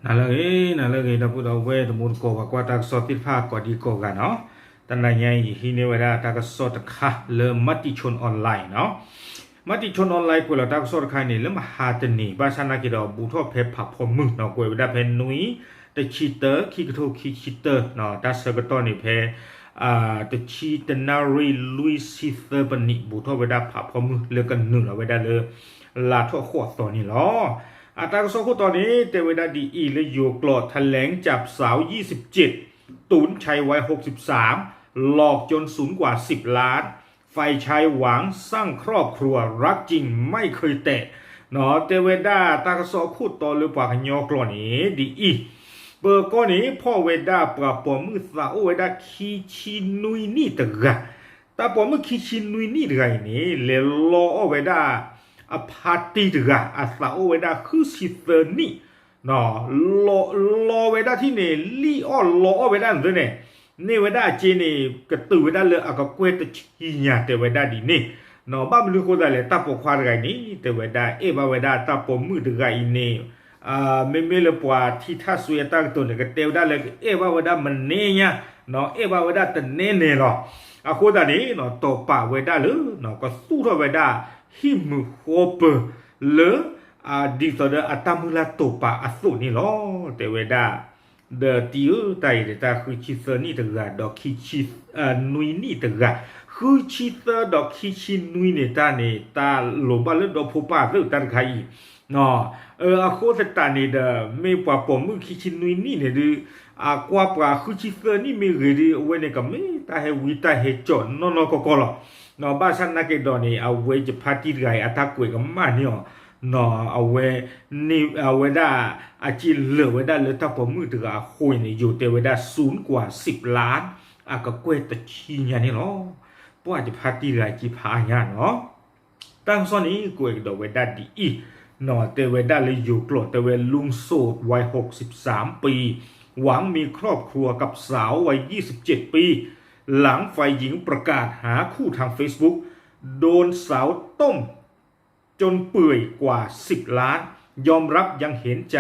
နၤလၢအဂ့ၤ နၤလၢအဂ့ၤ ဒီပုၢ်ဒီဝဲၢ်တံၤသကိး ပှၤကွၢ်တၢ်ကစီၣ်သ့ၣ်တဖၣ်ကိးဒံကိးဂၤနီၤ, တနံၤညါအံၤ ယဟံးန့ၢ်ဝဲဒၣ်တၢ်ကစီၣ်တခါလၢ Matichon Online နီၤ, Matichon Online ကွဲးလီၤတၢ်ကစီၣ်တခါန့ၣ် လၢမဟါတနံၤ ဘၣ်ဆၣ်နာ်က့ဒီး ဘူးထီၣ်ဖဲဖးဖီမုၢ်နီၤ, ကွဲးဝဲဒၣ်ဖဲနွံ တဆံတၢ ခံကထိခံဆံတၢနီၤ, တၢ်ဆၢကတီၢ်န့ၣ်ဖဲ တဆံတနၣ်ရံၣ်လွံၢ်ဆံသၢပနံး ဘူးထီၣ်ဝဲဒၣ်ဖးဖီမုၢ်လၢကနုာ်လီၤဝဲဒၣ်လၢ လါထီၣ်ဃိးသီန့ၣ်လီၤ. အတၢ်ကစီၣ်ခိၣ်တီန့ၣ် တဲဝဲဒၣ်ဒ်အံၤ လၢယိၤကျိာ် แถลงจับสาวยี่สิบเจ็ด ตุนชายวัยหกสิบสาม หลอกจนสูญกว่าสิบล้าน ฝ่ายชายหวังสร้างครอบครัวรักจริงไม่เคยแตะ နီၤ, တဲဝဲဒၣ်တၢ်ကစီၣ်ခိၣ်တီလၢပှၤကညီကျိာ်န့ၣ် ဒ်အံၤ, ပၢၤကီၢ်န့ၣ် ဖီၣ်ဝဲဒၣ်ပှၤပိာ်မုၣ်သးအိၣ်ဝဲဒၣ်ခံဆံနွံနံၣ်တဂၤ, တၢ်ပိာ်မုၣ်ခံဆံနွံနံၣ်တဂၤအံၤန့ၣ် လဲၤလီအီၣ်ဝဲဒၣ် အဖါတံၢ်တဂၤ အသးအိၣ်ဝဲဒၣ်ဃုဆံသၢနံၣ် လီၤဝဲဒၣ်ထံၣ်န့ၣ် လံၣ်အီၣ်လီအီၣ်ဝဲဒၣ်န့ၣ်န့ၣ်, န့ၢ်ဝဲဒၣ်အစ့န့ၣ် ကတုၤဝဲဒၣ်လၢအကကွဲၢ်တဆံညါ တဲဝဲဒၣ်ဒ်န့ၣ်နီၤ. ဘၣ်မနုၤဃိသတးလဲၣ် တၢ်ပိာ်ခွါတဂၤအံၤန့ၣ် တဲဝဲဒၣ် အဲၣ်ဘၣ်ဝဲဒၣ်တၢ်ပိာ်မုၣ်တဂၤအံၤန့ၣ် မ့မ့ၢ်လၢပှၤထံထၣ်စွဲအတၢ်ကတိၤန့ၣ် ကတဲဝဲဒၣ်လၢ အဲၣ်ဘၣ်ဝဲဒၣ်မနုၤညါနီၤ, အဲၣ်ဘၣ်ဝဲဒၣ်တနဲနဲလီၤ. အဃိသတးန့ၣ် တိာ်ပာ်ဝဲဒၣ်လၢ ကသူၣ်ထီၣ်ဝဲဒၣ် ဟံၣ်မုာ်ဃီပၢၤလၢ ဒ်သိးဒီးအတၢ်မုၢ်လၢ်တိာ်ပာ်အသိးန့ၣ်လီၤ. တဲဝဲဒၣ် ဒီးတံၤဧၢ တၢ်အံၤန့ၣ် တၢ်ဃုဆံသၢနံၣ်တဂၤ ဒီးခံဆံနွံနံၣ်တဂၤ, ဃုဆံသၢဒီးခံဆံနွံန့ၣ် တၢ်န့ၣ် တၢ်လိၣ်ဘၣ်လၢဒီဖိပၢ်သ့ၣ်တၢ်တခါအံၤ အဃိသတးန့ၣ်ဒီး မ့ၢ်ပှၤပိာ်မုၣ်ခံဆံနွံနံၣ်န့ၣ်ဒုး အကွၢ်ပှၤဃုဆံသၢနံၣ်မ့ၢ်ဂ့ၤဒုး အဝဲန့ၣ်ကမ့ၢ်တၢ်ဟဲဝံတၢ်ဟဲစိာ်နီၢ်နီၢ်ကီၢ်ကီၢ်လီၤ. ဘၣ်ဆၣ်နာ်က့ဒီးန့ၣ် အဝဲယဖါတံၢ်တဂၤအံၤ အတၢ်ကွဲးကမၣ်န့ၢ်အီၤ အဝဲ အဝဲဒၣ်အစ့လၢာ်ဝဲဒၣ်လၢတၢ်ပိာ်မုၣ်တဂၤအဃိန့ၣ် ယိၤတဲဝဲဒၣ် ศูนย์กว่าสิบล้าน အကကွဲၢ်တဆံညါန့ၣ်လီၤ. ပှၤယဖါတံၢ်တဂၤအစ့ဖးအါညါနီၤ တၢ်ကစီၣ်န့ၣ် ကွဲးကဒီးဝဲဒၣ်ဒ်အံၤနီၤ, တဲဝဲဒၣ်လၢယိၤကျိာ် တဲဝဲ ลุงโสดวัยหกสิบสามปี หวังมีครอบครัวกับสาววัยยี่สิบเจ็ดปี หลังฝ่ายหญิงประกาศหาคู่ทางเฟซบุ๊ก โดนสาวต้ม จนเปื่อยกว่าสิบล้าน ยอมรับยังเห็นใจ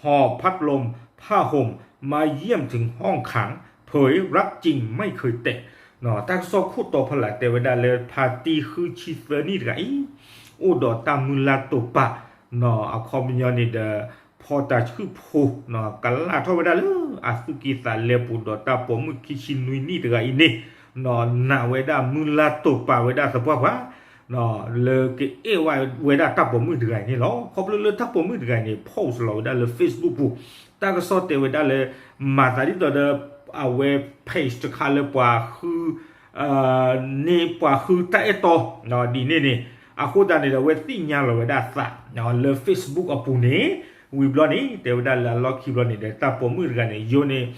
หอบพัดลม ผ้าห่ม มาเยี่ยมถึงห้องขัง เผยรักจริงไม่เคยแตะ တၢ်ကစီၣ်ခိၣ်တီဖီလာ် တဲဝဲဒၣ်လၢဖါတံၢ်ဃုဆံသၢနံၣ်တဂၤအံၤ အိၣ်ဒီးတၢ်မုၢ်လၢ်တိာ်ပာ် အခီပညီန့ၣ်ဒီး ဖီတၤဆှုၣ်ဖိ ကလၢ်ထီၣ်ဝဲဒၣ်လၢအသူၣ်ကံၢ်သးလဲပူၤဒီးတၢ်ပိာ်မုၣ်ခံဆံနွံနံၣ်တဂၤအံၤန့ၣ် နာ်ဝဲဒၣ်မုၢ်လၢ်တိာ်ပာ်ဝဲဒၣ်သပှၢ်ပှၢ် လၢကအဲၣ်ဝဲဒၣ်တၢ်ပိာ်မုၣ်တဂၤအံၤန့ၣ်လီၤ. ခီဖျိလၢတၢ်ပိာ်မုၣ်တဂၤအံၤန့ၣ် post လီၤဝဲဒၣ်လၢ Facebook ပူၤ တၢ်ကစီၣ်တဲဝဲဒၣ်လၢ မၤသးဒ်သိးဒီး အဝဲ page တခါလၢပှၤဃု န့ၢ်ပှၤဃုတၢ်အဲၣ်တီ ဒ်န့ၣ်န့ၣ် အဃိသတးန့ၣ်ဒီး အဝဲသ့ၣ်ညါလီၤဝဲဒၣ်သး လၢ Facebook အပူၤန့ၣ် ဝံၤဘျီန့ၣ် တဲဝဲဒၣ်လၢအလီၢ်ခံဘျီန့ၣ်ဒီး တၢ်ပိာ်မုၣ်တဂၤန့ၣ် ယိၤန့ၣ်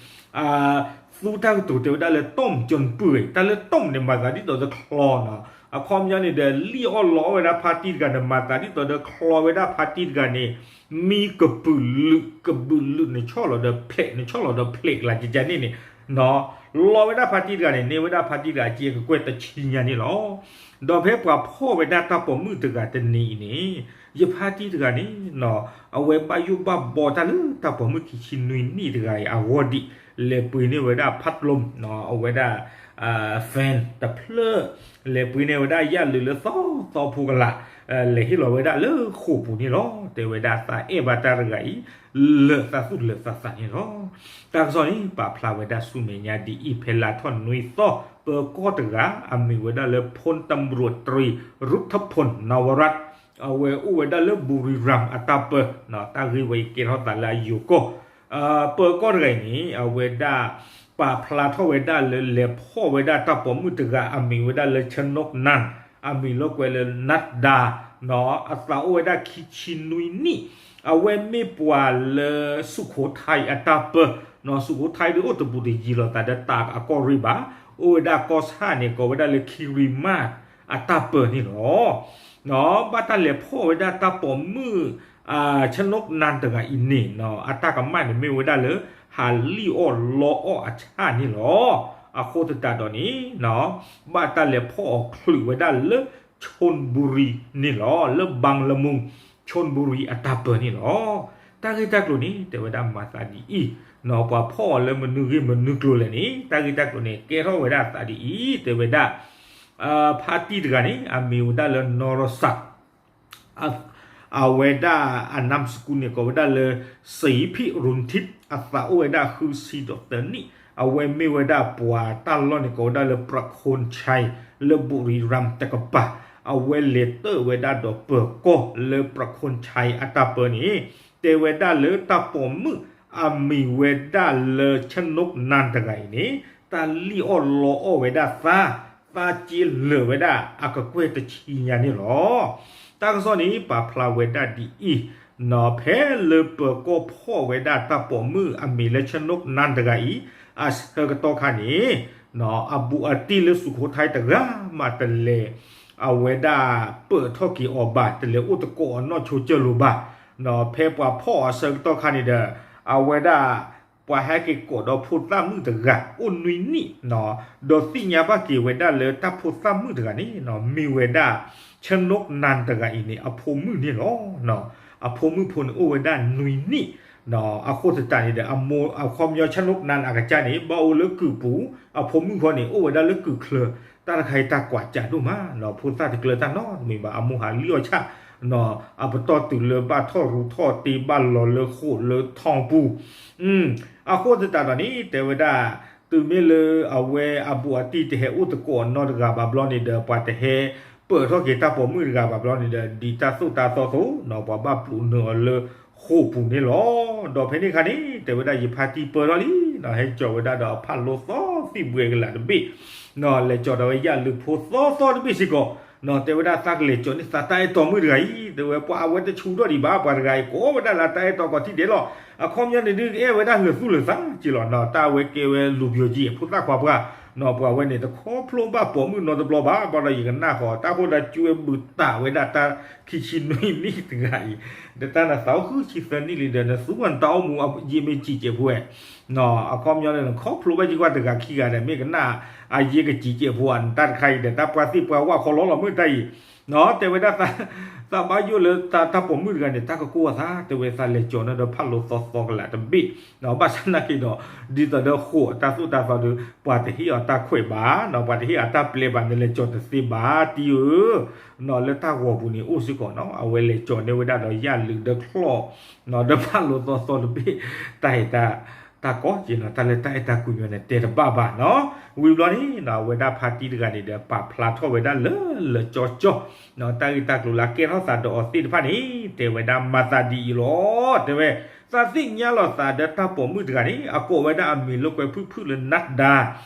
သူတၢ်ကတိၤတဲဝဲဒၣ်လၢ ต้มจนเปื่อย တၢ်လၢ ต้ม န့ၣ် မၤသးဒ်သိးဒီးချီနီၤ အခီပညီန့ၣ်ဒီး လံၣ်အီၣ်လီအီၣ်ဝဲဒၣ်ဖါတံၢ်တဂၤန့ၣ် မၤသးဒ်သိးဒီးချီဝဲဒၣ်ဖါတံၢ်တဂၤန့ၣ် မံကပုာ်လုာ် ကပုာ်လုာ်န့ၣ်ဆီၣ်လီၤဒီးဖျဲး န့ၣ်ဆီၣ်လီၤဒီးဖျဲးကလၤကကန့ၣ်န့ၣ် လီၤဝဲဒၣ်ဖါတံၢ်တဂၤန့ၣ် န့ၢ်ဝဲဒၣ်ဖါတံၢ်တဂၤအစ့ကကွဲၢ်တဆံညါန့ၣ်လီၤ. ဒီးဖဲပှၤဖီၣ်ဝဲဒၣ်တၢ်ပိာ်မုၣ်တဂၤတနံၤအံၤန့ၣ် ယဖါတံၢ်တဂၤန့ၣ် အဝဲဘၣ်ယိၣ်ဘၣ်ဘီတၢ်လၢတၢ်ပိာ်မုၣ်ခံဆံနွံနံၣ်တဂၤအံၤအဂီၢ်ဒံး လဲၤပှ့ၤန့ၢ်ဝဲဒၣ် พัดลม အဝဲဒၣ် fan တဖျၢၣ် လဲၤပှ့ၤန့ၢ်ဝဲဒၣ်ယၣ်လုာ်လၢသီသီဖိကလာ် လဲၤဟ့ၣ်လီၤဝဲဒၣ်လၢဃိာ်ပူၤန့ၣ်လီၤ. တဲဝဲဒၣ်သးအဲၣ်ဘၣ်တၢ်တဂၤအံၤ လၢာ်သးသူၣ်လၢာ်သးသးန့ၣ်လီၤ. တၢ်ကစီၣ်န့ၣ် ပာ်ဖျါဝဲဒၣ်ဆူမဲာ်ညါဒ်အံၤ ဖဲလါထီၣ်နွံသီ ပၢၤကီၢ်တဂၤ အမံၤဝဲဒၣ်လၢ พลตำรวจตรี รุทธพล นวรัตน์ အဝဲအိၣ်ဝဲဒၣ်လၢ บุรีรัมย์ အတၢ်ပၢ တၢ်ဂ့ၢ်ဝဲအံၤကဲထီၣ်သးလၢအယိၤကီၢ် ပၢၤကီၢ်တဂၤအံၤန့ၣ် အဝဲဒၣ် ပာ်ဖျါထီၣ်ဝဲဒၣ်လၢလဲၤဖီၣ်ဝဲဒၣ်တၢ်ပိာ်မုၣ်တဂၤ အမံၤဝဲဒၣ်လၢ ชนกนันท์ အမံၤလီၤကွဲးလၢ นัดดา အသးအိၣ်ဝဲဒၣ်ခံဆံနွံနံၣ် အဝဲမ့ၢ်ပှၤလၢ สุโขทัย အတၢ်ပၢ สุโขทัย ဒုးအိၣ်တဘူးတယံၤလိာ်သးဒီးတၢ်အကီၢ်ရ့ၣ်ဘၣ် အိၣ်ဝဲဒၣ်ကီၢ်ဆၣ်န့ၣ် ကိးဝဲဒၣ်လၢ คิริมาศ အတၢ်ပၢန့ၣ်လီၤ. ဘၣ်တၢ်လဲၤဖီၣ်ဝဲဒၣ်တၢ်ပိာ်မုၣ် ชนกนันท์ တဂၤအံၤန့ၣ် အတၢ်ကမၣ်န့ၣ်မ့ၢ်ဝဲဒၣ်လၢ ဟးလံၣ်အီၣ်လီအီၣ်အဆၣ်န့ၣ်လီၤ. အဃိသတးဒီးန့ၣ် ဘၣ်တၢ်လဲၤဖီၣ်အီၤချုးဝဲဒၣ်လၢ ชลบุรี န့ၣ်လီၤ လၢ บางละมุง ชลบุรี အတၢ်ပၢန့ၣ်လီၤ. တၢ်ဂ့ၢ်တၢ်ကျိၤန့ၣ် တဲဝဲဒၣ်မၤသးဒ်အံၤ, ပှၤဖီၣ်အီၤလၢမနုၤဂ့ၢ်မနုၤကျိၤလဲၣ်န့ၣ် တၢ်ဂ့ၢ်တၢ်ကျိၤန့ၣ် ကဲထီၣ်ဝဲဒၣ်သးဒ်အံၤ, တဲဝဲဒၣ် ဖါတံၢ်တဂၤန့ၣ် အမံၤဝဲဒၣ်လၢ နီၢ်ရီၣ်စၣ် အဝဲဒၣ်အ နမ်ၣ်စကူၣ်န့ၣ် ကိးဝဲဒၣ်လၢ စံဖံး ရူၣ်ထံး, အသးအိၣ်ဝဲဒၣ်ဃုဆံဒီးသၢနံၣ်, အဝဲမ့ၢ်ဝဲဒၣ်ပှၤတၢ်လီၢ်န့ၣ် ကိးဝဲဒၣ်လၢ ပြၢးခိၣ်ဆဲး လၢ ဘူၣ်ရံၤရၣ် တကပၤ, အဝဲလဲၤတၢၣ်ဝဲဒၣ်ဒီးပၢၤကီၢ်လၢ ပြၢးခိၣ်ဆဲး အတၢ်ပၢန့ၣ် တဲဝဲဒၣ်လၢတၢ်ပိာ်မုၣ် အမံၤဝဲဒၣ်လၢ ဆနိးနၢ် တဂၤအံၤန့ၣ် တၢ်လံၣ်အီၣ်လီအီၣ်ဝဲဒၣ်သး, သးစ့လၢာ်ဝဲဒၣ်အကကွဲၢ်တဆံညါန့ၣ်လီၤ. တၢ်ကစီၣ်န့ၣ် ပာ်ဖျါဝဲဒၣ်ဒ်အံၤ, ဖဲလၢပၢၤကီၢ်ဖီၣ်ဝဲဒၣ်တၢ်ပိာ်မုၣ်အမံၤလၢ ဆနိးနၢ် တဂၤအံၤ အဆၢကတီၢ်ခါန့ၣ် အဘူးအတံၢ်လၢ စူးခိထဲတဂၤမးတလဲၤ အဝဲဒၣ်ပၢၢ်ထီၣ်က့ၤအီၤဘၣ်, တလဲၤအိၣ်သကိးအီၤနီၢ်ဆိကၢၢ်လိၤဘၣ်. ဖဲပှၤဖီၣ်အီၤအဆၢကတီၢ်ခါန့ၣ်ဒီး အဝဲဒၣ် ပှၤဟဲက့ၤကိးဒီးဖိသၣ်မုၣ်တဂၤ အိၣ်နွံနံၣ်, ဒီးသ့ၣ်ညါဘၣ်က့ၤဝဲဒၣ်လၢတၢ်ဖိသၣ်မုၣ်တဂၤန့ၣ် မ့ၢ်ဝဲဒၣ် ဆနိးနၢ် တဂၤအံၤန့ၣ် အဖိမုၣ်န့ၣ်လီၤ. အဖိမုၣ်ဖိန့ၣ်အိၣ်ဝဲဒၣ်နွံနံၣ်, အဃိသတးန့ၣ်ဒီး အခီပညီ ဆနိးနၢ် အကစၢ်န့ၣ် ဘၣ်အိၣ်လၢကုၢ်ပူၤ, အဖိမုၣ်ဃီန့ၣ် အိၣ်ဝဲဒၣ်လၢကုၢ်ချၢ, တၢ်တခါအံၤတၢ်ကွၢ်စးဒိၣ်မး, ဖိသၣ်တကျၢၤတၢ်နီတမံၤဘၣ်, အမိၢ်ဟးလံၣ်အီၣ်ဆၣ် အပတီၢ်တုၤလၢဘၣ်ထီၣ်ရူးထီၣ်တ့ဘၣ်လီၤလၢဃိာ်လၢထီပူၤ, အဃိသတးဒီးန့ၣ် တဲဝဲဒၣ် တုၤမ့ၢ်လၢအဝဲအဘူးအတံၢ်တဟဲအိၣ်သကိးနီတဂၤဘၣ်ဘျီန့ၣ်ဒီး ပှၤတဟဲပၢၢ်ထီၣ်က့ၤတၢ်ပိာ်မုၣ်တဂၤဘၣ်ဘျီန့ၣ်ဒီး ဒ်တၢ်သိၣ်တၢ်သီအသိး ပှၤဘၣ်ပျိးနုာ်အီၤလၢဃိာ်ပူၤန့ၣ်လီၤ. ဒီးဖဲန့ၣ်အခါန့ၣ် တဲဝဲဒၣ်ယဖါတံၢ်ပၢၢ်ထီၣ်လံ, ဟဲကၠီၤဝဲဒၣ်ဒီးအဖးလိသီသံၣ်ဘှဲကလးတဘ့ၣ်, လဲၤကၠီၤဒီးဝဲယၣ်လုးဖိသီသီတဘ့ၣ်စ့ၢ်ကီး, တဲဝဲဒၣ်သးကလဲၤကၠီၤန့ၢ်သးတၢ်အဲၣ်တီမုၣ်တဂၤအံၤ, တဲဝဲပှၤအဝဲတဆူးထီၣ်ဒံးဘၣ်, ပှၤတဂၤအံၤ ကိးဝဲဒၣ်လၢတၢ်အဲၣ်တီကိးထံၣ်ဒဲးလီၤ. အခီပညီန့ၣ်ဒုးကအဲၣ်ဝဲဒၣ်လၢာ်သူၣ်လၢာ်သးက့လီၤ, တၢ်အဝဲကဲဝဲလူၤပယီၤကံ ဖိသၣ်ခွါပှၢ်, ပှၤဝဲန့ၣ် တခီဖျိဘၣ်ပိာ်မုၣ်နီတဘျီဘၣ်, ဘၣ်ဒီးယကနၣ်ဃီ တၢ်ဃိဒီးကၠွဲဘုးတၢ်ဝဲဒၣ်တၢ်ခံဆံနွံနံၣ်တဂၤအံၤ, ဒီးတၢ်နသးအိၣ်ဃုဆံသၢနံၣ်လံဒီး နသူဝဲနတၢ်အိၣ်မူအယံာ်မ့ၢ်စံးကဲးဖိဝဲ အခီပညီန့ၣ် နခီဖျိဘၣ်ယကွၢ်တဂၤခံဂၤဒီး မ့ၢ်ကနၣ်အယံာ်ကစံးကဲးဖိဧါ, နတၢ်တခါအံၤဒီး တၢ်ပှၤသ့ၣ်ပှၤဝၣ်ခီလီလီၤမ့ၢ်တၢ်အံၤ, တဲဝဲဒၣ် သးဘၣ်ယိၣ်လၢတၢ်ပိာ်မုၣ်တဂၤန့ၣ် တၢ်ကကိၢ်အသး, တဲဝဲသးလဲၤကၠီၤန့ၢ်ဒီးဖးလိသီသီကလးတဘ့ၣ်, ဘၣ်ဆၣ်နာ်က့ဒီး ဒ်သိးဒီးဃိာ်အတၢ်သိၣ်တၢ်သီဒီး ပှၤတဟ့ၣ်အီၤတၢ်ခွဲးဘၣ်, ပှၤတဟ့ၣ်အီၤတၢ်ပျဲဘၣ်, နလဲၤကၠီၤတသ့ဘၣ်တံၢ်ဧၢ, လၢတၢ်ဂီၤပူၤန့ၣ်အိၣ်စ့ၢ်ကီးနီၤ, အဝဲလဲၤကၠီၤန့ၢ်ဝဲဒၣ်ဒီးယၣ်လုးဒီးချီၣ် ဒီးဖးလိသီသီတဘ့ၣ်, တၢ်ဟ့ၣ်တၢ် တၢ်ကီက့ၤနီၤ, တၢ်လၢတၢ်အဲၣ်တၢ်ကွံမီၤန့ၣ်တဲတဘၣ်ဘၣ်နီၤ. ဝံၤဘျီန့ၣ် အဝဲဒၣ်ဖါတံၢ်တဂၤန့ၣ်ဒီး ပာ်ဖျါထီၣ်ဝဲဒၣ်လၢလၢာ်ကၠီကၠီ, တၢ်ဂ့ၢ်တၢ်ကျိၤလၢအကဲထီၣ်သးဒီးအီၤသ့ၣ်တဖၣ်န့ၣ် တဲဝဲဒၣ်မၤသးဒ်အံၤလီၤ. တဲဝဲ သးသ့ၣ်ညါလီၤသးဒီးတၢ်ပိာ်မုၣ်တဂၤန့ၣ် အကိးဝဲဒၣ်အမံၤလိာ်ကွဲဖုၣ်ဖုၣ်လၢနၢ်ဒါ,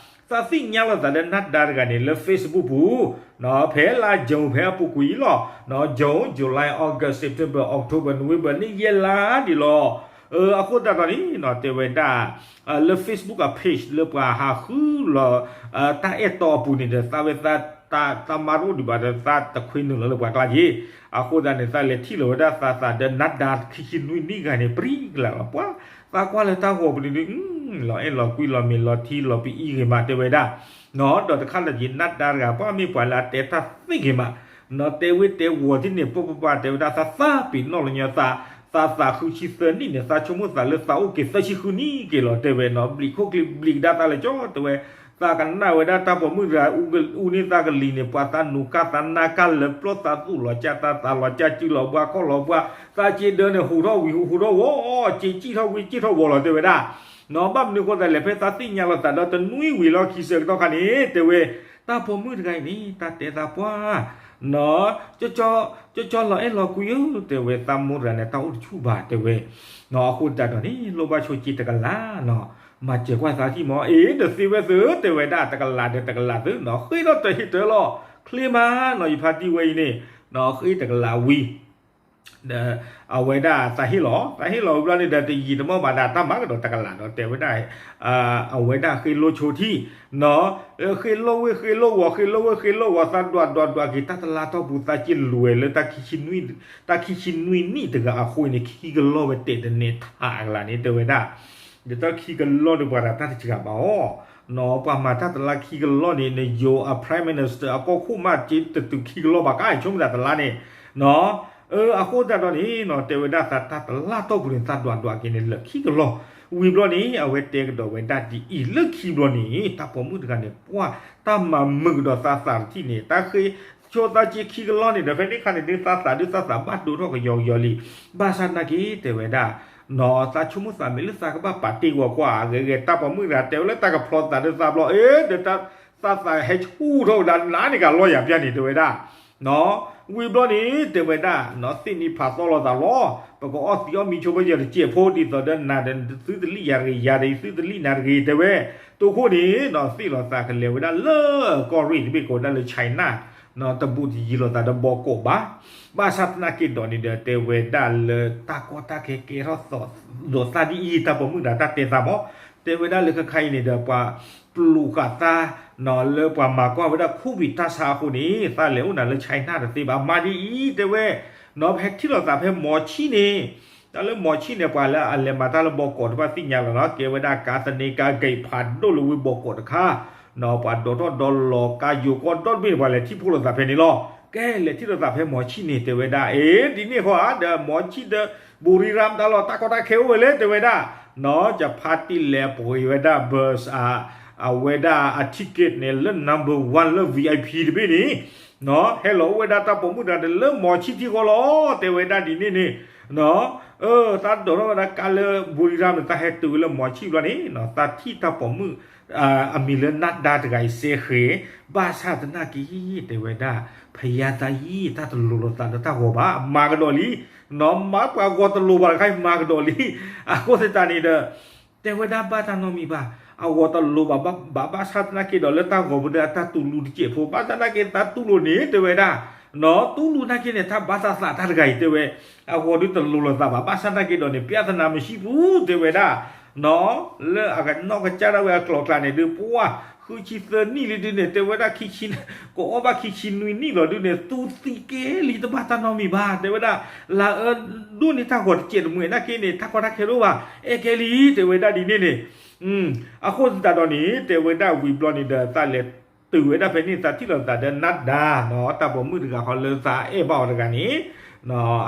သးသ့ၣ်ညါလီၤသးဒီးနၢ်ဒါတဂၤန့ၣ် လၢ Facebook ပူၤ ဖဲလါ June ဖဲအပူၤကွံာ်အံၤလီၤ, June, July, August, September, October, November န့ၣ်ယဲၢ်လါဒံးလီၤ. အဃိသတးဒီးန့ၣ် တဲဝဲဒၣ် လၢ Facebook အ page လၢပှၤဟးဃုလီၤ တၢ်အဲၣ်တီအပူၤန့ၣ်ဒီး သးဝဲသး သးမၤတအိၣ်ဒံးဘၣ်ဒီး သးတခွဲနုာ်လီၤလၢပှၤကျါက့ၤ, အဃိသတးန့ၣ် သးလဲၤထံၣ်လီၤဝဲဒၣ်သးသးဒီးနၢ်ဒါခံဆံနွံနံၣ်ဂၤန့ၣ် ပြံကလးလီၤ. ပှၤ သးကွၢ်လၢတၢ်ဂီၤပူၤန့ၣ်ဒုး လီၤအဲၣ်လီၤကွံလီၤမ့ၤလီၤထံလီၤပအံၤဂ့ၤမး တဲဝဲဒၣ် ဒီးတခါလၢက့ၤနၢ်ဒါတဂၤ ပှၤမ့ၢ်ပှၤလၢအတဲတၢ်သ့ဂ့ၤမး, တဲဝဲတဲဝီၤထံၣ်န့ၣ် ပၢ်ပၢ်ပၢ် တဲဝဲဒၣ်သးသးပ့ၤနီၣ်လၢညါသး, သးသးဃုဆံသၢနံၣ်န့ၣ် သးဆိကမိၣ်သးလၢသးအိၣ်က့ၤသၢဆံဃုနံၣ်က့ၤလီၤ တဲဝဲနီၤ, ဘျံးခိၣ်ကျံဘျံးကဒါသးလၢကၠီ တဲဝဲ, သးကနၣ်ဝဲဒၣ်တၢ်ပိာ်မုၣ်တဂၤ အူန့ၢ်သးကလံၤန့ၣ် ပှၤသးနူၤကၢ်သးနါကၢ်လၢပျီသးသူၣ်လီၤကၢ်သးသးလီၤကၢ်စုလီၤဘှါခီၣ်လီၤဘှါ, သးစ့ဒၢန့ၣ် ဟူးထီၣ်ဝံၤဟူးထီၣ်ဝီၤ, စ့စံၣ်ထီၣ်ဝံၤစံၣ်ထီၣ်ဝီၤလီၤ တဲဝဲဒၣ် နီၤ, ဘၣ်မနုၤဃိသးလဲၣ် ဖဲသးသ့ၣ်ညါလီၤသးဒီးတနွံဝံၤလီၢ်ခံဆၢကတီၢ်ခါန့ၣ် တဲဝဲ, တၢ်ပိာ်မုၣ်တဂၤအံၤန့ၣ် တၢ်တဲသးပှၢ်, နီၤ, ကၠီကၠီလီၤအဲၣ်လီၤကွံဧၢ တဲဝဲ, သးမိၢ်တဂၤန့ၣ် တၢ်အိၣ်တဆူၣ်ဘၣ် တဲဝဲ, နီၤ, အဃိသတးဒီးန့ၣ် လိၣ်ဘၣ်ဆိက့တကလးနီၤ, မၤစၢၤကွၢ်သးထံၣ်မီၤ, အ့ တသ့ဝဲသု တဲဝဲဒၣ် တကလးဒီးတကလးသုနီၤ, ဃ့ထီၣ်တဟ့ၣ်တၢ်လီၤ, ချ့မးနီၤ, ယဖါတံၢ်ဝဲအံၤန့ၣ် နီၤ, ဃ့တကလးဝံၤ ဒီးအဝဲဒၣ်သးဟ့ၣ်လီၤ, သးဟ့ၣ်လီၤဝံၤဘျီန့ၣ်ဒီး တယံာ်တမီၢ်ဘၣ်ဒီး တၢ်မၤကဒီးတကလးဒီး တဲဝဲဒၣ်, အဝဲဒၣ်ဃ့လိၢ်ဆိထံၣ်, နီၤ, ဃ့လိၢ်ဝ့ၢ်ဃ့လိၢ်ဝီၤ ဃ့လိၢ်ဝ့ၢ်ဃ့လိၢ်ဝီၤ သးဒွးဒွးဒွးက့ၤ တၢ်တလါတီၢ်ပူၤ သးက့ၤလွဲၤလၢ တၢ်ခံဆံနွံနံၣ်တဂၤအဃိန့ၣ် ခံကလီၢ်ဝဲတဲာ်တနဲၤထးအကလးန့ၣ် တဲဝဲဒၣ်, ဒီးတၢ်ခံကလီၢ်ဒီးပှၤတၢ်တစှၤဘၣ်အီၤ, နီၤ, ပှၤမၤတၢ်တလါခံကလီၢ်န့ၣ် နယိၤအ Prime Minister အကီၢ်ခိၣ်မး က့ၤတတုၤခံကလီၢ်ဘၣ်ကါ ဆိကမိၣ်သးတလါန့ၣ်, နီၤ အဃိသတးဒီးန့ၣ် တဲဝဲဒၣ်သးတၢ်တလါတီၢ်ပူၤန့ၣ် သးဒွးဒွးက့ၤန့ၣ်လၢာ်ခံကလီၢ်, ဝံၤဘျီန့ၣ် အဝဲတဲကဒီးဝဲဒၣ်ဒ်အံၤ လၢခံဘျီန့ၣ် တၢ်ပိာ်မုၣ်တဂၤန့ၣ် ပှၢ်တၢ်မၤမုာ်ကဒီးသးသးတထံၣ်န့ၣ် တၢ်ဃ့ဆိသးက့ခံကလီၢ်န့ၣ်ဒီး ဖဲန့ၣ်ခါန့ၣ်ဒုးသးသးဒုးသးသးဘၣ်ဒိထီၣ်ကယီကယီလံ, ဘၣ်ဆၣ်သနာ်က့တဲဝဲဒၣ် သးဆိကမိၣ်သးမ့ၢ်လၢသးကဘၣ်ပာ်တ့ၢ်ဂီၤကွၢ်အဂ့ၤဂ့ၤ တၢ်ပိာ်မုၣ်တဂၤတဲဝဲလၢတၢ်ကဖျီသးဒုးသးဘျီ အ့ ဒီးသးဟဲဆူၣ်ထီၣ်ဝဲဒၣ်နးန့ၣ်ကလီၢ်ယၤပျၢ်န့ၣ် တဲဝဲဒၣ် ဝံၤဘျီန့ၣ် တဲဝဲဒၣ် သ့ၣ်န့ၣ်ဖးသီလိာ်သးလီၤ, ပကအီၣ်သံးအီၣ်မံဆိဘၣ်ယီၤတစဲးဖိဒ်သိးဒီးနၤဒီး သုတလံၣ်ယၤတဂ့ၤ ယၤဒီးသုတလံၣ်နၤတဂ့ၤ တဲဝဲ, တိခိၣ်န့ၣ် သ့ၣ်လိာ်သးကလဲၤဝဲဒၣ်လၢကီၢ်ရ့ၣ်တဘ့ၣ်ကိးဝဲဒၣ်လၢ China တဘူးတယံၤလိာ်သးဒီးဘီကိးဘၣ်, ဘၣ်ဆၣ်သနာ်က့ဒီးန့ၣ်ဒီး တဲဝဲဒၣ်လၢတၢ်ကီတၢ်ခဲကဲထီၣ်သီးဒီးသးဒ်အံၤ တၢ်ပိာ်မုၣ်တဂၤတၢ်တဲသးမး, တဲဝဲဒၣ်လၢခဲခါအံၤန့ၣ်ဒီး ပှၤပျိးဃာ်သး လၢပှၤမၤကွၢ်ဝဲဒၣ် COVID တၢ်ဆါအဃိန့ၣ် သးလဲၤအိၣ်နၤလၢ China တသ့ဘၣ် မၤဒ်အံၤ တဲဝဲ, နီၢ် ဟဲထံၣ်လိာ်သးဖဲမီၤဆံၣ်န့ၣ်, တၢ်လၢမီၤဆံၣ်န့ၣ် ပှၤလၢအလဲၤမၤတၢ်လၢဘီကိးတဖၣ်သ့ၣ်ညါလီၤနီၢ် ကဲဝဲဒၣ်ကးသန့ကးဂဲးဖးဒိၣ်လၢဝ့ၢ်ဘီကိးတခါ, ပှၤဒိးထီၣ်ဒီးလီၤကါယိၤကီၢ်ဒီတဘ့ၣ်န့ၣ် ပှၤလဲၤထံၣ်ဖှိၣ်လိာ်သးဖဲန့ၣ်လီၤ, ကဲလဲၤထံၣ်လိာ်သးဖဲမီၤဆံၣ်န့ၣ် တဲဝဲဒၣ် အ့ ဒ်န့ၣ်ဃီဧါ ဒီးမီၤဆံၣ်ဒီး ဘူရံရၢမ်တၢ်လီၢ် တၢ်ကီတၢ်ခဲအိၣ်ဝဲလဲၣ် တဲဝဲဒၣ်, နီၢ် ယဖါတံၢ်လဲၤပှ့ၤဝဲဒၣ် ဘၢၣ် အဝဲဒၣ်အ ticket န့ၣ် လၢ number one လၢ VIP တဘ့ၣ်န့ၣ်, နီၢ် ဟဲလီၤအိၣ်ဝဲဒၣ်တၢ်ပိာ်မုၣ်တဂၤန့ၣ်လၢမီၤဆံၣ်ထံဃီလီၤ တဲဝဲဒၣ်ဒ်န့ၣ်န့ၣ်, နီၢ် သးဒိးထီၣ်ဝဲဒၣ်ကါလၢ ဘူရံရၢမ်န့ၣ် သးဟဲတုၤဝဲလၢမီၤဆံၣ်ဘျီန့ၣ် နီၢ် သးထံၣ်တၢ်ပိာ်မုၣ် အမံၤလၢနၢ်ဒါတဂၤအံၤစဲဃ့, ဘၣ်ဆၣ်သနာ်က့ တဲဝဲဒၣ် ဖယါသးအံၤ တၢ်တလိၤလိာ်သးဒီးတၢ်ဂီၤဘၣ် မၤကဒီးလံ, နီၢ် မၤပှၤဂီၤတလိၤဘၣ်တခါအံၤ မၤကဒီးလံ, အဃိသတးန့ၣ်ဒီး တဲဝဲဒၣ်ဘၣ်တၢ်နီတမံၤဘၣ်, အဂီၤတလိၤဘၣ်ဘၣ် ဘၣ်ဆၣ်သနာ်က့ဒီးလၢတၢ်ဂီၤပူၤဒီးအတၢ်တူၢ်လူၤတစဲးဖိ ဘၣ်ဆၣ်သနာ်က့သးတူၢ်လိာ်န့ၣ် တဲဝဲဒၣ်, နီၢ် တူၢ်လိာ်သနာ်က့န့ၣ် တၢ်ဘၣ်သးသးတၢ်တဂၤအံၤ တဲဝဲ, အဂီၤဒုးတလိၤလိာ်သးဘၣ် ဘၣ်ဆၣ်သနာ်က့ဒီးန့ၣ် ပျၢ်သနာ်မုၢ်ဆံၣ်ပူၤ တဲဝဲဒၣ် နီၢ် လၢအကနီၢ်ကစၢ်ဒၣ်ဝဲအကျိၤအကျဲန့ၣ်ဒုး ပှၢ် ဃုဆံသၢနံၣ်လံဒုးန့ၣ် တဲဝဲဒၣ်ခံဆံ, ကအီၣ်ဘၣ်ခံဆံနွံနံၣ်လီၤဒုးန့ၣ် သူသံကဲလံ တဘၣ်တၢ်နီတမံၤဘၣ် တဲဝဲဒၣ်, လၢအဒိၣ်န့ၢ်တၢ်ဂီၤတစဲးတမှဲၤနာ်က့န့ၣ် တၢ်ကီတၢ်ခဲတအိၣ်ဘၣ် အဲၣ်ကဲလံ တဲဝဲဒၣ်ဒ်န့ၣ်န့ၣ်, အဃိသတးဒီးန့ၣ် တဲဝဲဒၣ်ဝံၤဘျီန့ၣ်ဒီး သးလဲၤတုၤဝဲဒၣ်ဖဲန့ၣ် သးထံၣ်လိာ်သးဒီးနၢ်ဒါ နီၢ် တၢ်ပိာ်မုၣ်တဂၤဃီလၢသးအဲၣ်ဘၣ်အီၤတဂၤန့ၣ်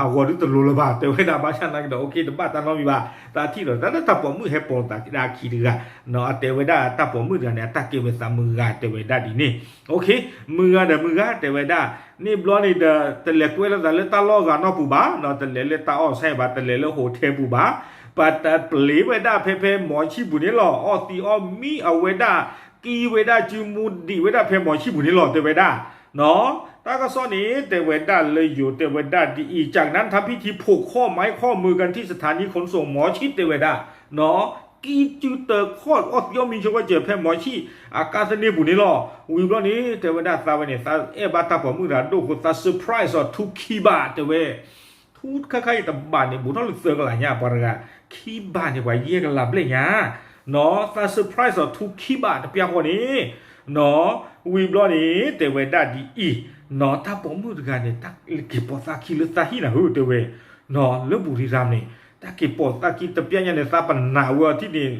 အဂီၤဒုးတလိၤလၢၤဘၣ် တဲဝဲဒၣ် ဘၣ်ဆၣ်သနာ်က့ဒီး အိၣ်ခ့ တဘၣ်တၢ်နီတမံၤဘၣ် သးထံၣ်လိာ်သးလၢတၢ်ပိာ်မုၣ်ဟဲပိာ်သးဒၣ်ခံတဂၤ, နီၢ် အတဲဝဲဒၣ်တၢ်ပိာ်မုၣ်တဂၤန့ၣ် အတၢ်ကဲဝဲသးမုၢ်ဂၤ တဲဝဲဒၣ်ဒ်န့ၣ်, အိၣ်ခ့ မုၢ်ဂၤဒီးမုၢ်ဂၤ တဲဝဲဒၣ်, န့ၣ်ဘျီန့ၣ်ဒီး တလဲၤကွဲလၢသးလၢတၢ်လီၢ်ဂၤနီတပူၤဘၣ်, နီၢ် တလဲၤလၢတၢ်အီၣ်ဆၣ်ဘၣ် တလဲၤလၢ hotel ပူၤဘၣ်, ပတပျ့ၤဝဲဒၣ်ဖဲဖဲမီၤဆံၣ်ပူၤန့ၣ်လီၤ အီၣ်သံးအီၣ်မံအဝဲဒၣ် ကံဝဲဒၣ်စုမူဒံးဝဲဒၣ်ဖဲမီၤဆံၣ်ပူၤန့ၣ်လီၤ တဲဝဲဒၣ်, နီၢ် တၢ်ကစီၣ်န့ၣ် တဲဝဲဒၣ်လၢယိၤ တဲဝဲဒၣ်ဒ်အံၤ จากนั้นทำพิธีผูกข้อไม้ข้อมือกันที่สถานีขนส่งหมอชิต တဲဝဲဒၣ်, နီၢ် ကံစုတၢခီၣ်အီၣ်သံးအီၣ်မံဆိဝဲစၢၤဖဲမီၤဆံၣ် အကါသန့ၢ်ပူၤန့ၣ်လီၤ, ဝံၤဘျီန့ၣ် တဲဝဲဒၣ်သးဝဲန့ၣ် သးအဲၣ်ဘၣ်တၢ်ပိာ်မုၣ်တဂၤဒိၣ်အဃိ သး surprise အီၤ ထူခံဘး တဲဝဲ ထူခါခါအံၤတဘးန့ၣ် ဘူးထီၣ်လၢသၢကလးညါ ပှၤတဂၤ ခံဘးန့ၣ် ပှၤယဲၢ်ကလးဘျဲၣ်ညါ, နီၢ် သး surprise အီၤ ထူခံဘး တပျၢ်ဃီန့ၣ်, နီၢ် ဝံၤဘျီန့ၣ် တဲဝဲဒၣ်ဒ်အံၤ, နီၢ် တၢ်ပိာ်မုၣ်တဂၤန့ၣ် တၢ်က့ၤပိာ်သးခံလၢသးဟံၣ်နၤဧၢ တဲဝဲ, နီၢ် လၢဘူးရံရၢမ်န့ၣ် တၢ်က့ၤပိာ်သးခံတပျၢ်ညါန့ၣ် သးပနာ်ဝဲအီၤထံၣ်န့ၣ်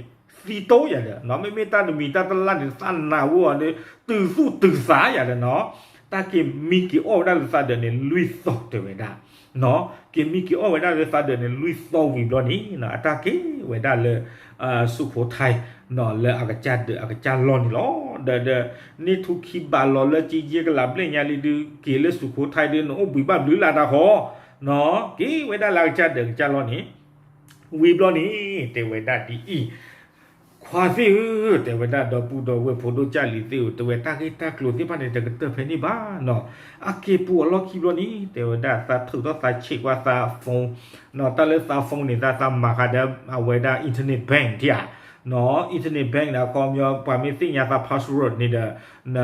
သံတိယၤဒီး နီၢ် မ့မ့ၢ်တၢ်တမံၤတၢ်တလၣ်န့ၣ် သးနာ်ဝဲအီၤဒီး တုၤသူၣ်တုၤသးယၤဒီး နီၢ် တၢ်က့ၤမံက့ၤအီၣ်ဝဲဒၣ်လၢသးဒၢးန့ၣ် လွံၢ်သီ တဲဝဲဒၣ်, နီၢ် က့ၤမံက့ၤအီၣ်ဝဲဒၣ်လၢသးဒၢးန့ၣ် လွံၢ်သီဝံၤဘျီန့ၣ် အတၢ်က့ၤဝဲဒၣ်လၢ စူးခိထဲ နီၢ် လၢအကစၢ်ဒၢးအကစၢ်လီၢ်န့ၣ်လီၤ. ဒီး ဒီး န့ၢ်ထူခံဘးလီၤလၢကယဲၢ်ကလးဘျဲၣ်ညါလံဒုး က့ၤလၢစူးခိထဲဒုး နအိၣ်ဘှံးဘၣ်ဘျုးလၢ်တၢ်ဃီ, နီၢ် က့ၤဝဲဒၣ်လၢအကစၢ်ဒၢးအကစၢ်လီၢ်န့ၣ် ဝံၤဘျီန့ၣ် တဲဝဲဒၣ်ဒ်အံၤ, ခွါသ့ၣ်ဧၢ, တဲဝဲဒၣ် ဒီပုၢ်ဒီဝဲၢ်ဖိဒိၣ်ကၢ်လံၤသ့ၣ်ဧၢ, တဲဝဲ တၢ်ဂ့ၢ်တၢ်ကျိၤသ့ၣ်တဖၣ်န့ၣ် တကတၢၢ်ဖဲန့ၣ်ဘၣ်နီၤ. အက့ၤပူၤအလီၢ်ခံဘျီန့ၣ် တဲဝဲဒၣ် သးထုးထီၣ်သးဆံးကွၢ်သး phone နီၤ, တၢ်လၢသး phone န့ၣ် သး သးမၤဃးဒီး အဝဲဒၣ် internet bank ထံၣ်ဧါနီၤ, internet bank န့ၣ် အခီပညီ ပှၤမ့ၢ်သ့ၣ်ညါသး password န့ၣ်ဒီး န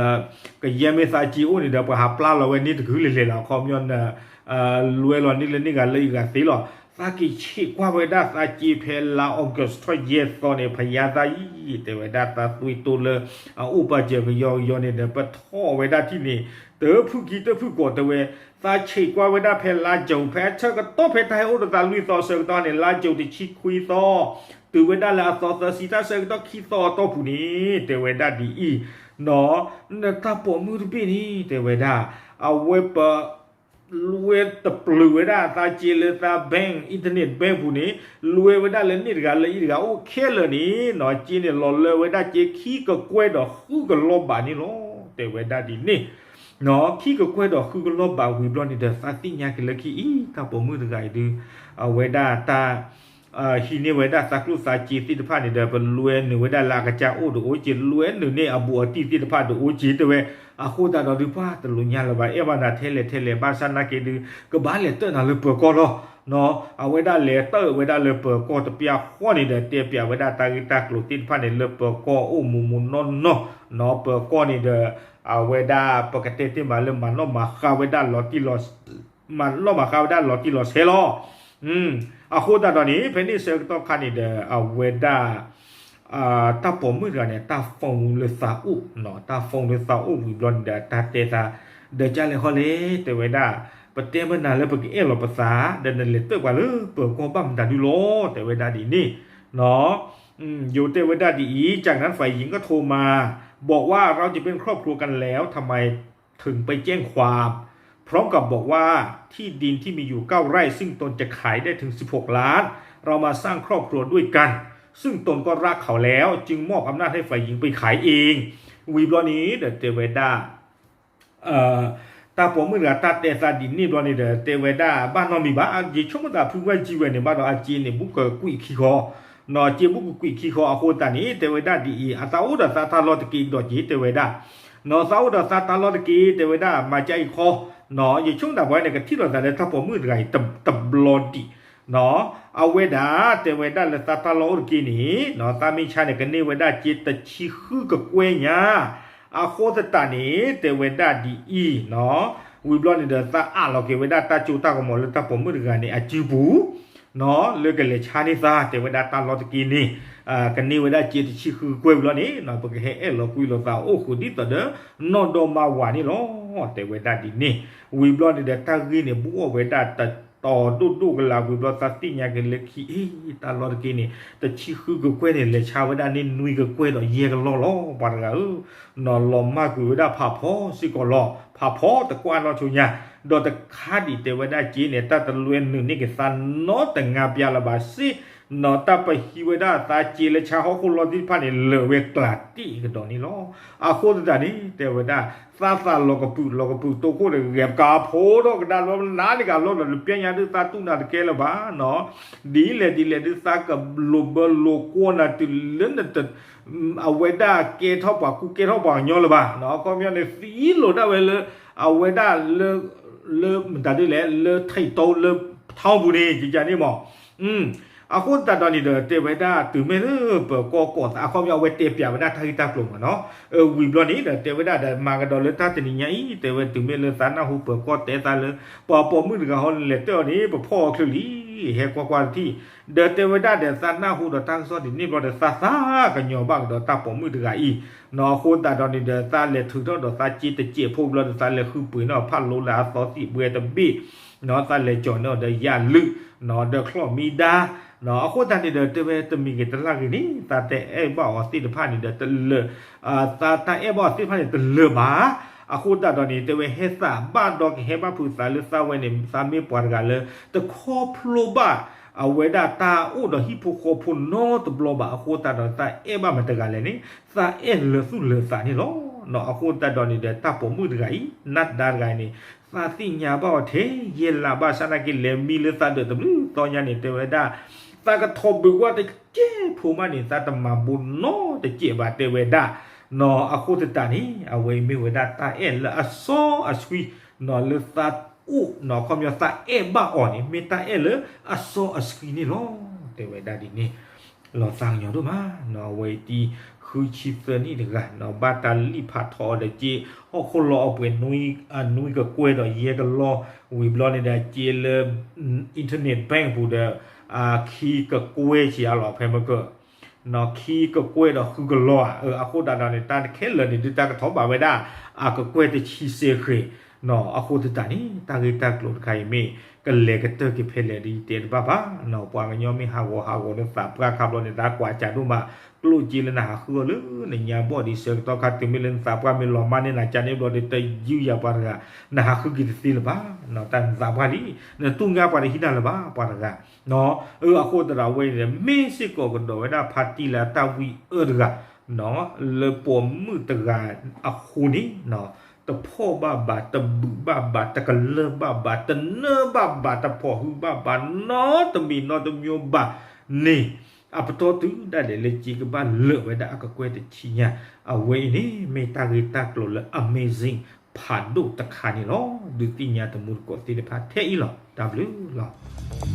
ကယဲၢ်မ့ၢ်သးစ့အိၣ်န့ၣ်ဒီး ပှၤဟးပျၢ်လီၤဝဲန့ၣ်တကုာ်လဲၤလဲၤလီၤ. အခီပညီ န လွဲလီၤန့ၢ်လၢန့ၢ်ဂၤလၢအဂၤသ့လီၤ. သးက့ၤဆံးကွၢ်ဝဲဒၣ်သးစ့ဖဲလါ August ထီၣ်ယဲၢ်သီန့ၣ် ဖယါသးယံာ် တဲဝဲဒၣ် သးသွံတိလၢ အအိၣ်ပာ်စၢၤကယီကယီန့ၣ်ဒီး ပထီၣ်ဝဲဒၣ်ထံၣ်န့ၣ် တဖုၣ်ခံတဖုၣ်ကိး တဲဝဲ သးဆံးကွၢ်ဝဲဒၣ်ဖဲလါ June ဖဲအဆၢကတီၢ်ဖဲတၢ်ဟဲအိၣ်ဒီးသးလွံၢ်သီအဆၢကတီၢ်န့ၣ် လါ June တဆံခွံသီ တုၤဝဲဒၣ်လၢအသီသၢဆံ တၢ်ဆၢကတီၢ်ခံသီအတီၢ်ပူၤန့ၣ် တဲဝဲဒၣ်ဒ်အံၤနီၤ, နတၢ်ပိာ်မုၣ်တဘ့ၣ်န့ၣ် တဲဝဲဒၣ် အဝဲပ လွဲတပျုာ်ဝဲဒၣ်သးစ့လၢသး bank, internet bank ပူၤန့ၣ်, လွဲဝဲဒၣ်လၢန့ၣ်တဂၤလၢအံၤတဂၤအိၣ်ခဲလၢာ်န့ၣ်နီၤ, စ့န့ၣ်လီၤလၢဝဲဒၣ်စ့ခံကကွဲၢ်ဒီးဃုကလီၤဘးန့ၣ်လီၤ. တဲဝဲဒၣ်ဒ်န့ၣ်, ခံကကွဲၢ်ဒီးဃုကလီၤဘးဝံၤဘျီန့ၣ်ဒီး သးသ့ၣ်ညါက့ၤလၢခံအံၤ တၢ်ပိာ်မုၣ်တဂၤအံၤဒုး အဝဲဒၣ်တၢ် ဟံးန့ၢ်ဝဲဒၣ်သးကျိၣ်သးစ့သ့ၣ်တဖၣ်န့ၣ်ဒီး ပလွဲနုာ်ဝဲဒၣ်လၢအကစၢ်အိၣ်တအိၣ်က့ၤ, လွဲနုာ်န့ၢ်အဘူးအတံၢ်သ့ၣ်တဖၣ်တအိၣ်က့ၤ တဲဝဲ, အဃိသတးဒီးဒုးပှၤတလိာ်ညါလၢၤဘၣ်, အဲၣ်ဘၣ်နၤထဲလဲၣ်ထဲလဲၣ် ဘၣ်ဆၣ်နာ်က့ဒုး ကဘၣ်လဲၤတၢၢ်နၤလၢပၢၤကီၢ်လီၤ. အဝဲဒၣ်လဲၤတၢၢ်ဝဲဒၣ်လၢပၢၤကီၢ်တပျၢ်ဃီန့ၣ်ဒီး တဲပၠးဝဲဒၣ်တၢ်ဂ့ၢ်တၢ်ကျိၤသ့ၣ်တဖၣ်န့ၣ်လၢပၢၤကီၢ်အိၣ်မူမူနီၢ်နီၢ်နီၤ, ပၢၤကီၢ်န့ၣ်ဒီး အဝဲဒၣ်ပကတဲတ့ၢ်မးလၢမၤနီၣ်မၤဃါဝဲဒၣ်လီၤတံၢ်လီၤ မၤနီၣ်မၤဃါဝဲဒၣ်လီၤတံၢ်လီၤဆဲးလီၤ. အဃိသတးဒီးန့ၣ် ဖဲန့ၣ်ဆၢကတီၢ်ခါန့ၣ်ဒီး အဝဲဒၣ် တၢ်ပိာ်မုၣ်တဂၤန့ၣ် တၢ် phone လၢသးအိၣ်, တၢ် phone လၢသးအိၣ်ဝံၤဘျီန့ၣ်ဒီး တၢ်တဲသး, ဒီးကၢ်လဲၣ်ဃီလဲၣ် တဲဝဲဒၣ်, ပတဲမနၤလၢပကအဲၣ်လီၤပသး ဒီးနလဲၤတၢၢ်ပှၤလၢပၢၤကီၢ်ဘၣ်မတၤဒုလီၤ တဲဝဲဒၣ်ဒ်န့ၣ် ယိၤတဲဝဲဒၣ်ဒ်အံၤ, จากนั้นฝ่ายหญิงก็โทรมา บอกว่าเราจะเป็นครอบครัวกันแล้ว ทำไมถึงไปแจ้งความ พร้อมกับบอกว่าที่ดินที่มีอยู่เก้าไร่ ซึ่งตนจะขายได้ถึงสิบหกล้าน เรามาสร้างครอบครัวด้วยกัน ซึ่งตนก็รักเขาแล้ว จึงมอบอำนาจให้ฝ่ายหญิงไปขายเอง ဝံၤဘျီန့ၣ်ဒီးတဲဝဲဒၣ် တၢ်ပိာ်မုၣ်တဂၤတၢ်တဲသးဒ်န့ၣ်ဘျီန့ၣ်ဒီး တဲဝဲဒၣ်ဘၣ်နီတမံၤဘၣ်, ယဆိကမိၣ်သးဖုဝဲကံဝဲန့ၣ်ဘၣ်ဒီး အစ့န့ၣ် ဘူးကကွံာ်ခံဃီ, နီၤ စ့ဘူးကကွံာ်ခံဃီ အဃိသတးန့ၣ် တဲဝဲဒၣ်ဒ်အံၤ, အသးအိၣ်ဒီးသးတၢ်လီၢ်တက့ၢ်ဒီးက့ၤ တဲဝဲဒၣ်, နီၤ သးအိၣ်ဒီးသးတၢ်လီၢ်တက့ၢ် တဲဝဲဒၣ် မၤကၢ်အံၤဃီ, နီၤ ယဆိကမိၣ်သးပှၤန့ၣ် ကထံၣ်လိာ်သးလၢတၢ်ပိာ်မုၣ်တဂၤအံၤ တဘျီဒံး နီၤ အဝဲဒၣ်တဲဝဲဒၣ်လၢသးတၢ်လီၢ်အိၣ်တက့ၢ်န့ၣ် နီၤ သးမ့ၢ်ဆါန့ၣ် ကန့ၢ်ဝဲဒၣ်စ့တဆံဃုကကွဲၢ်ညါ, အဃိသတးန့ၣ် တဲဝဲဒၣ်ဒ်အံၤ, နီၤ ဝံၤဘျီန့ၣ်ဒီး သးအးလီၤက့ၤဝဲဒၣ်တၢ်စိတၢ်ကမီၤလၢတၢ်ပိာ်မုၣ်တဂၤန့ၣ် အစုပူၤ နီၤ လၢကလဲၤဆါန့ၢ်သး တဲဝဲဒၣ်တၢ်လီၢ်တက့ၢ်န့ၣ် ကန့ၢ်ဝဲဒၣ်စ့တဆံဃုကကွဲၢ်ဝံၤလီၤန့ၣ် နီၤ ပကဟဲအဲၣ်လီၤကွံလိာ်သးအိၣ်ဃုာ်ဒ်သိးဒီး နီၢ်ဒီမါဝၤန့ၣ်လီၤ တဲဝဲဒၣ်ဒ်န့ၣ်, ဝံၤဘျီန့ၣ်ဒီး တၢ်ဂ့ၢ်န့ၣ် ဘူးအီၣ်ဝဲဒၣ်တတီၤဒိၣ်ဒိၣ်ကလာ်ဝံၤဘျီ သးသ့ၣ်ညါက့ၤလၢခံ အ့ တၢ်လီၢ်တက့ၢ်န့ၣ် တဆံဃုကကွဲၢ်န့ၣ် လဲၤဆါဝဲဒၣ်န့ၢ်နွံကကွဲၢ်ဒီးယဲၢ်ကလီၢ်လီၤ ပှၤတဂၤဧၢ, နီၤ လီၤမၢ်ကွံာ်ဝဲဒၣ်ဖးဖီစ့ၢ်ကီးလီၤ, ဖးဖီတကွၢ်နီၢ်ဆိညါ, ဒီးတခါဒံးတဲဝဲဒၣ်စ့န့ၣ် တၢ်တလွဲနုာ်န့ၢ်က့ၤသးနီတငါပျၢ်လၢၤဘၣ်စ့, နီၤ တၢ်ပဟံးဝဲဒၣ်သးစ့လၢဆါဟီၣ်ခိၣ်လီၢ်သ့ၣ်တဖၣ်န့ၣ် လၢာ်ဝဲကျးတံၢ်ကဒီးန့ၣ်လီၤ. အဃိသတးန့ၣ် တဲဝဲဒၣ် သးသးလီၤကပုာ်လီၤကပုာ်တိခိၣ်ဒီး ဂဲၤပကၤဖိဒီးကဒါလီၤ နၤန့ၣ်ကလီၢ်ဒီး လၢပျဲညါဒုးသးတူၢ်နၤတကဲလၢၤဘၣ်နီၤ, ဒ်လဲၣ်ဒ်လဲၣ်ဒုး သးကလိာ်ဘၢလိာ်ကွီၢ်နၤတုၤလၢနတ အဝဲဒၣ်ကဲထီၣ်ပှၤကူကဲထီၣ်ပှၤကညီလၢၤဘၣ်နီၤ, အခီပညီန့ၣ် သံလိာ်ဒၣ်ဝဲလၢ အဝဲဒၣ်လၢ လၢမတၤဒ်လဲၣ် လၢထံးတိလၢထီပူၤန့ၣ် ကကန့ၣ်မး အဃိသတးဒီးန့ၣ်ဒီး တဲဝဲဒၣ်တုၤမ့ၢ်လၢပၢၤကီၢ်ကီၢ်သး အခီပညီ အဝဲတဲပၠးဝဲဒၣ်တၢ်ဂ့ၢ်တၢ်ကျိၤမးနီၤ, ဝံၤဘျီန့ၣ်ဒီး တဲဝဲဒၣ်ဒီး မၤကဒီးလၢတၢ်တနံၤညါအံၤ တဲဝဲတုၤမ့ၢ်လၢသးနၢ်ဟူပၢၤကီၢ်တဲသးလၢ ပှၤပိာ်မုၣ်တဂၤဟီလဲၤတၢၢ်အီၤန့ၣ် ပဖီၣ်အီၤချုးလံ, ဟဲကွၢ်ကွၢ်တထံၣ်, ဒီးတဲဝဲဒၣ်ဒီး သးနၢ်ဟူဒီးတၢ်ကစီၣ်ဒ်န့ၣ်ဘျီဒီး သးသးကညီၤဘၣ်ကဒီးတၢ်ပိာ်မုၣ်တဂၤအံၤ, နီၤ အဃိသတးဒီးန့ၣ်ဒီး သးလဲၤထုးထီၣ်ဒီးသးစ့တစဲးဖိဘျီဒီး သးလဲၤဃုပှ့ၤန့ၢ်အီၤဖးလိလၢအသီသံၣ်ဘှဲတဘ့ၣ်, နီၤ သးလဲၤကၠီၤန့ၢ်အီၤဒီးယၣ်လုၢ်, နီၤ ဒီးချီၣ်မံဒါ, နီၤ အဃိသတးန့ၣ်ဒီး တဲဝဲတမံၤဂ့ၤတလၢ်ဂ့ၤန့ၣ် သးတအဲၣ်ဘၣ်အီၤသ့ၣ်တဖၣ်န့ၣ်ဒီး တလၢာ် သးတၢ်အဲၣ်ဘၣ်အီၤသ့ၣ်တဖၣ်န့ၣ် တလၢာ်ဘၣ်. အဃိသတးဒီးန့ၣ် တဲဝဲဟဲသးဘၣ်ဒီးကဟဲဘၣ်ဖုးသးလၢသးဝဲန့ၣ် သးမ့ၢ်ပှၤတဂၤလၢ တခီဖျိဘၣ် အဝဲဒၣ်တၢ်အိၣ်ဒီးဟံၣ်ဖိဃီဖိနီတဘျီဘၣ်. အဃိသတးဒီး သးအဲၣ်ဘၣ်မတၤတဂၤလဲၣ်န့ၣ် သးအဲၣ်လၢာ်သူၣ်လၢာ်သးန့ၣ်လီၤ. နီၤ အဃိသတးဒီးန့ၣ်ဒီး တၢ်ပိာ်မုၣ်တဂၤအံၤ နၢ်ဒါတဂၤအံၤန့ၣ် သးသ့ၣ်ညါဘၣ်အီၤထဲယဲၢ်လါဘၣ်ဆၣ်နာ်က့ လဲၤမံလၢသးဒၢးတဘျုးသီညါန့ၣ် တဲဝဲဒၣ် သးကထီၣ်ဘုးကွၢ်တစဲးဖိမးန့ၣ် သးတမၤဘိနီတစဲးဘၣ် တဲဝဲဒၣ်. နီၤ အဃိသတးန့ၣ် အဝဲအံၤမ့ၢ်ဝဲဒၣ်တၢ်အဲၣ်လၢအစီအဆှံ နီၤ လၢသးအိၣ် နီၤ အခီပညီသးအဲၣ်ဘၣ်အီၤန့ၣ် မ့ၢ်တၢ်အဲၣ်လၢအစီအဆှံန့ၣ်လီၤ. တဲဝဲဒၣ်ဒ်န့ၣ် လီၤသးကညီၤဒိၣ်မး နီၤ အဝဲအံၤတံၤဃုဆံသၢနံၣ်တဂၤ နီၤ ဘၣ်တၢ်လံၣ်ဖးထီအီၤဒီးစ့ ဟီၣ်ခိၣ်လီၤအပှဲၤ နွံကကွဲၢ်ဒီးယဲၢ်ကလီၢ် ဝံၤဘျီန့ၣ်ဒီးစ့လၢ internet bank ပူၤဒီး ခံကကွဲၢ်ဆံးအါလီၤ ဖဲမ့ၢ်က နီၤ ခံကကွဲၢ်ဒီးဃုကလီၢ်ဧါ အဃိသတးဒီးန့ၣ် တၢ်ခဲလၢာ်န့ၣ် ဒုးတၢ်ကထီၣ်ဘးဝဲဒၣ် အကကွဲၢ်တဆံစဲဃဲၤ နီၤ အဃိသတးန့ၣ် တၢ်ဂ့ၢ်တၢ်ကျိၤတခါအံၤမ့ၢ် ကလဲၤကတၢၢ်က့ၤဖဲလဲၣ်ဒ်ယတဲတဘၣ်ဘၣ် နီၤ ပှၤကညီမ့ၢ်ဟးဂီၤဟးဂီၤလၢသးပှၢ်ခါဘျီန့ၣ် တၢ်ကွၢ်စးဒိၣ်မး ကျိၣ်စ့လၢနဟးဃုအီၤလၢနညါဘီၣ်ဒံးဆၢကတီၢ်ခါ တုၤမ့ၢ်လၢနသးပှၢ်မ့ၢ်လီၤမၢ်န့ၢ်နၤကန့ၣ်ဘျီဒီး တယုၢ်ယၤပှၤတဂၤ, နဟးဃုက့ၤတသ့လၢၤဘၣ်, တၢ်နသးပှၢ်လံ, နတူၢ်ငါပှၤတဟံးနၤလၢၤဘၣ် ပှၤတဂၤ, အဃိသတးဒီးအဝဲအံၤန့ၣ် မ့ၢ်စ့ၢ်ကီးကဒီးဝဲဒၣ်ဖါတံၢ်လၢအတၢ်ဝံအၢတဂၤ လၢပိာ်မုၣ်တဂၤအဃိန့ၣ် တဖှီၣ်ဘၣ်ဘၣ်, တဘုးဘၣ်ဘၣ်, တကလၢၢ်ဘၣ်ဘၣ်, တနၢဘၣ်ဘၣ်, တဖီၣ်ဟုဘၣ်ဘၣ်, နီတမံၤနီတမျိုးဘၣ်န့ၣ် အပတီၢ်တုၤဒၣ်လဲာ်လၢစ့ကဘၣ်လၢာ်ဝဲဒၣ်အကကွဲၢ်တဆံညါ, အဝဲအံၤန့ၣ် မ့ၢ်တၢ်ဂ့ၢ်တၢ်ကျိၤလၢ amazing ဖးဒိၣ်တခါန့ၣ်လီၤ. ဒုးသ့ၣ်ညါတမူတကိးသ့ၣ်တဖၣ်ထဲအံၤလီၤ. တၢ်ဘျုးလီၤ.